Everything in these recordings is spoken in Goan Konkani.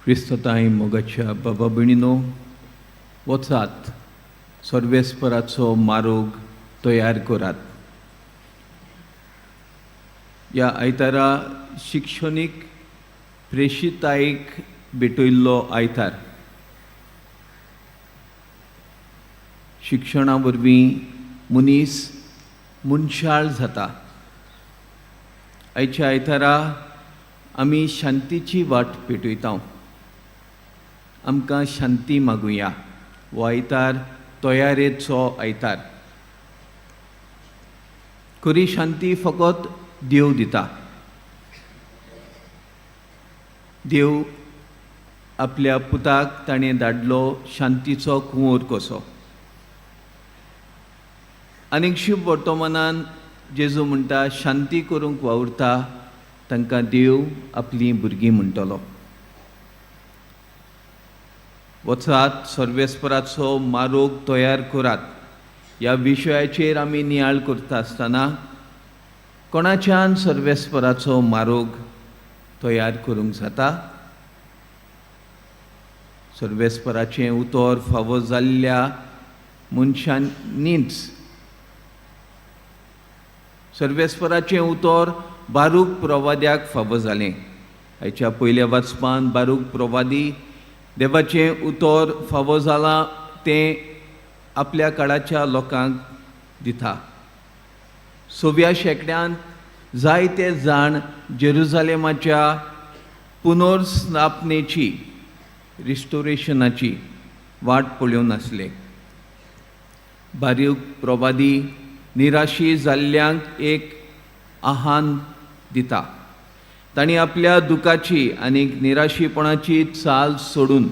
क्रिस्तताय मोगाच्या बाबा भयणीनो, वचात सर्वेस्पराचो मारोग तयार करात. ह्या आयतारा शिक्षणीक प्रेशितायेक भेटयल्लो आयतार. शिक्षणा वरवीं मनीस मनशाळ जाता. आयच्या आयतारा आमी शांतीची वाट पेटयता. आमकां शांती मागुया. हो आयतार तयारेचो आयतार. खरी शांती फकत देव दिता. देव आपल्या पुताक ताणें धाडलो शांतीचो कुंवर कसो. आनीक शिव वर्तमानान जेजू म्हणटा, शांती करूंक वावुरता तांकां देव आपलीं भुरगीं म्हणटलो. वचात सर्वेस्पराचो मारोग तयार करात ह्या विशयाचेर आमी नियाळ करता आसतना कोणाच्यान सर्वेस्पराचो मारोग तयार करूंक जाता? सर्वेस्पराचें उतर फावो जाल्ल्या मनशांनीच. सर्वेस्पराचें उतर बारूक प्रवाद्याक फावो जालें. आयच्या पयल्या वाचपान बारूक प्रवादी देवाचें उतर फावो जालां तें आपल्या काळाच्या लोकांक दिता. सव्या शेंकड्यांत जायते जाण जेरुजालेमाच्या पुनर्स्थापनेची, रिस्टोरेशनाची वाट पळोवन आसले. बारीक प्रवादी निराशी जाल्ल्यांक एक आव्हान दिता. तांणी आपल्या दुखाची आनी निराशीपणाची चाल सोडून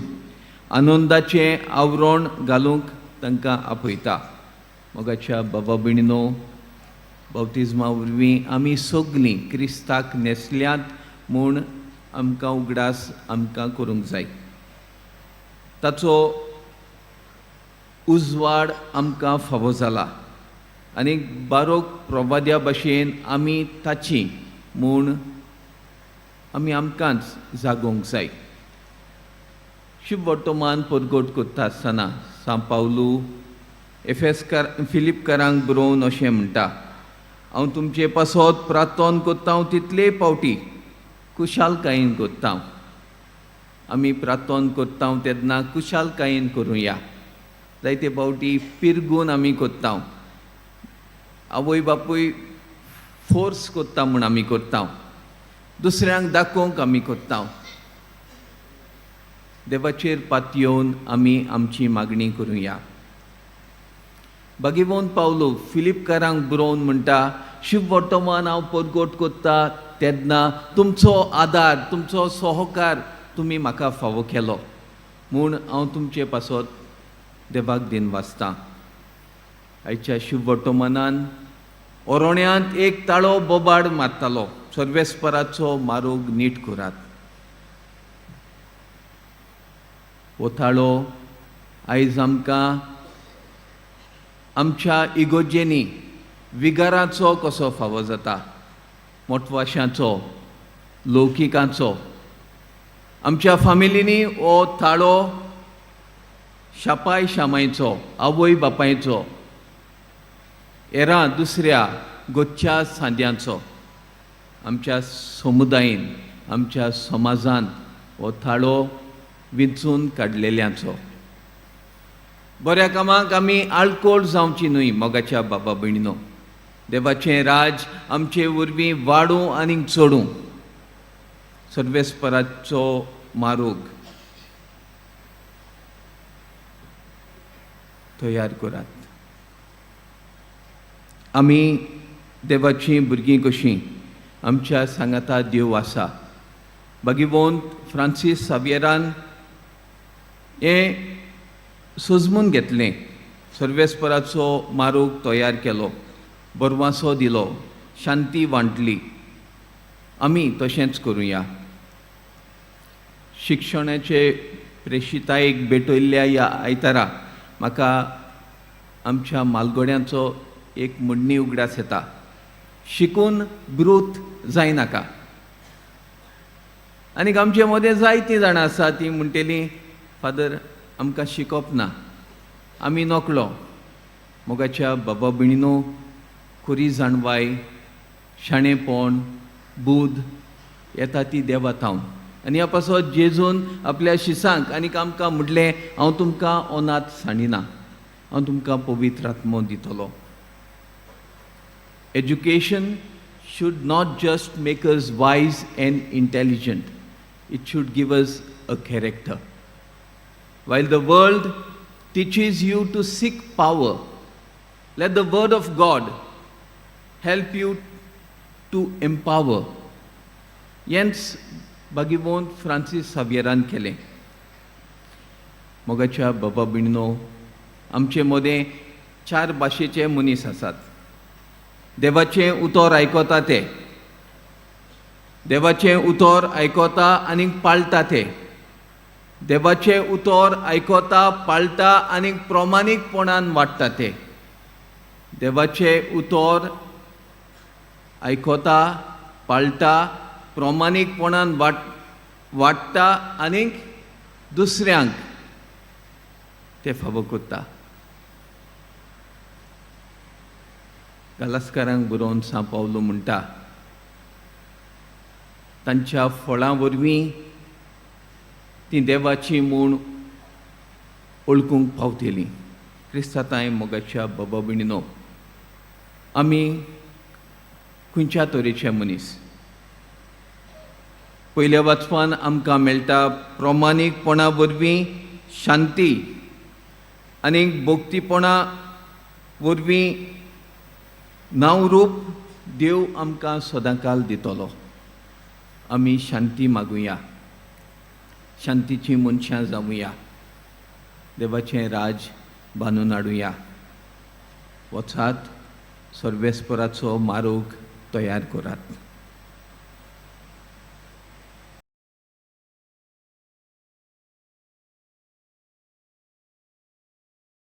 आनंदाचें आवरण घालूंक तांकां आपयता. मोगाच्या बाबा भयणीनो, बाप्तिज्मा वरवीं आमी सगलीं क्रिस्ताक न्हेसल्यात म्हूण आमकां उगडास आमकां करूंक जाय. ताचो उजवाड आमकां फावो जाला आनी बारोक प्रवाद्या भशेन आमी ताची म्हूण आमी आमकांच जागोवंक जाय. शुभ वर्तमान परगट करता आसतना सांव पावलू एफेसकार फिलिपकारांक बरोवन अशें म्हणटा, हांव तुमचे पासत प्रार्थन करता तितले पावटी कुशालकायेन करता. आमी प्रार्थन करता तेन्ना कुशालकायेन करुया. जायते पावटी पिरगून आमी करता. आवय बापूय फोर्स करता म्हूण आमी करता. दुसऱ्यांक दाखोवंक आमी करता. देवाचेर पातयेवन आमी आमची मागणी करुया. बागीवोन पावलो फिलिपकारांक बरोवन म्हणटा, शिव वर्तमान हांव परगट करता तेन्ना तुमचो आदार, तुमचो सहकार तुमी म्हाका फावो केलो म्हूण हांव तुमचे पासत देवाक दिन वाचतां. आयच्या शिव वर्तमानान ओरोण्यांत एक ताळो बोबाड मारतालो, सर्वेस्पराचो मारोग नीट करात. हो ताळो आयज आमकां आमच्या इगोजेनी विगाराचो कसो फावो जाता, मोटवाशांचो, लौकिकांचो. आमच्या फामिलींनी हो ताळो शापाय शामायचो, आवय बापायचो, हेरां दुसऱ्या गोच्या सांद्यांचो. आमच्या समुदायेन, आमच्या समाजान हो थाळो विंचून काडलेल्यांचो. बऱ्या कामाक आमी आळकोळ जावची न्हय मोगाच्या बाबा भयणीनो. देवाचें राज आमचे वरवीं वाडूं आनी चडूं. सर्वेस्पराचो मारोग तयार करात. आमी देवाचीं भुरगीं कशीं आमच्या सांगाता देव आसा. बागीवोन फ्रांसीस सावियरान हें सोजमून घेतलें. सर्वेस्पराचो मारोग तयार केलो, बरवासो दिलो, शांती वांटली. आमी तशेंच करुया. शिक्षणाचे प्रेशितायेक भेटयल्ल्या ह्या आयतारा म्हाका आमच्या मालगोड्यांचो एक म्हणणी उगडास येता, शिकून ब्रूत जायनाका. आनीक आमचे मदें जायतीं जाणां आसा तीं म्हणटलीं, फादर आमकां शिकप ना, आमी नकळो. मोगाच्या बाबा भयणीनो, खरी जाणवाय, शाणेपण, बूद येता ती देवा थावन. आनी ह्या पासत जेजून आपल्या शिसांक आनीक आमकां म्हणलें, हांव तुमकां अनाथ सांडिना, हांव तुमकां पवित्र आत्मो दितलो. Education should not just make us wise and intelligent, it should give us a character. While the world teaches you to seek power, let the word of God help you to empower. हेंच भागीवंत फ्रांसीस सावियरान केलें. मोगाच्या बाबा भयणीनो, आमचे मदें चार भाशेचे मनीस आसात. देवाचें उतर आयकता ते, देवाचें उतर आयकता आनी पाळटा ते, देवाचें उतर आयकता, पाळटा आनी प्रमाणीकपणान वाडटा ते, देवाचें उतर आयकता, पाळटा, प्रमाणीकपणान वाडटा आनीक दुसऱ्यांक ते फावो करता. गालास्कारांक बरोवन सांव पावलो म्हणटा, तांच्या फळां वरवीं तीं देवाची म्हूण वळखूंक पावतलीं. क्रिस्तांव मोगाच्या बाबा भयणीनो, आमी खंयच्या तरेचे मनीस? पयल्या वाचपान आमकां मेळटा, प्रमाणीकपणा वरवीं शांती आनी भक्तीपणा वरवीं नांव रूप देव आमकां सदांकाल दितलो. आमी शांती मागुया, शांतीची मनशां जावया, देवाचें राज बांदून हाडुया. वचात, सर्वेस्पराचो मारोग तयार करात.